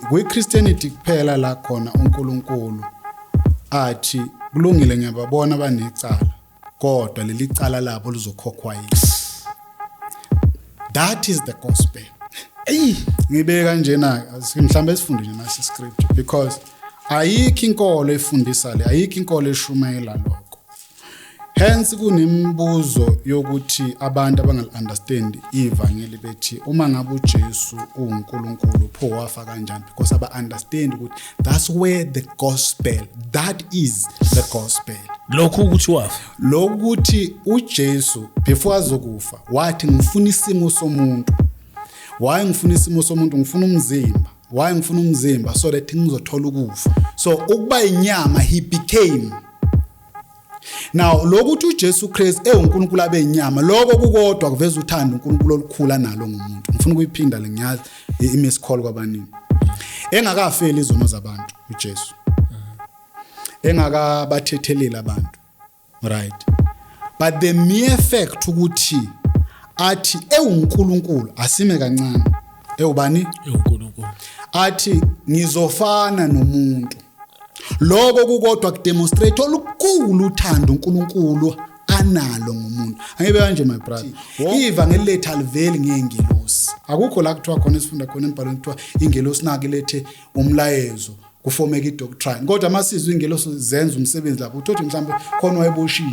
Kwi-Christianity kuphela la khona uNkulunkulu athi kulungile, ngiyababona banecala, kodwa leli cala labo lizokhokhwa yini. That is the gospel. Eyi. Ngibeka kanjena, mhlawumbe sifunde nje nasi scripture, because ayikho inkolo efundisa le, ayikho inkolo eshumayela lokho. Hence kunemibuzo yokuthi abantu abangali-understand ivangeli bethi uma ngabe uJesu uwuNkulunkulu, pho wafa kanjani? Because aba-understand ukuthi that's where the gospel, that is the gospel. Lokhu ukuthi wafa. Lokuthi uJesu before azokufa wathi, "Ngifuna isimo somuntu." Why ngifuna isimo somuntu? Ngifuna umzimba. Why ngifuna umzimba? So that ngizothola ukufa. So ukuba inyama, he became. Now lokuthi uJesu Christ ewuNkulunkulu abe inyama, lokho kukodwa kuveza uthando uNkulunkulu olukhula nalo ngumuntu. Ngifuna ukuyiphinda le, ngiyazi i-miss call kwabaningi. Engakafeli izono zabantu uJesu, engakabathetheleli abantu, right? But the mere fact ukuthi athi ewuNkulunkulu, asime kancane, ewubani? EwuNkulunkulu. Athi ngizofana nomuntu, lokho kukodwa kudemonstrate olukhulu uthando uNkulunkulu analo ngomuntu. Angibe kanje, my brother, ivangeli lethu aliveli ngengelosi. Akukho la kuthiwa khona, esifunda khona embhalweni, kuthiwa ingelosi nake lethe umlayezo kufomeka idoctrine. Kodwa masizwe ingelosi zenza umsebenzi lapho, uthothi mhlawumbe khona wayeboshiwe.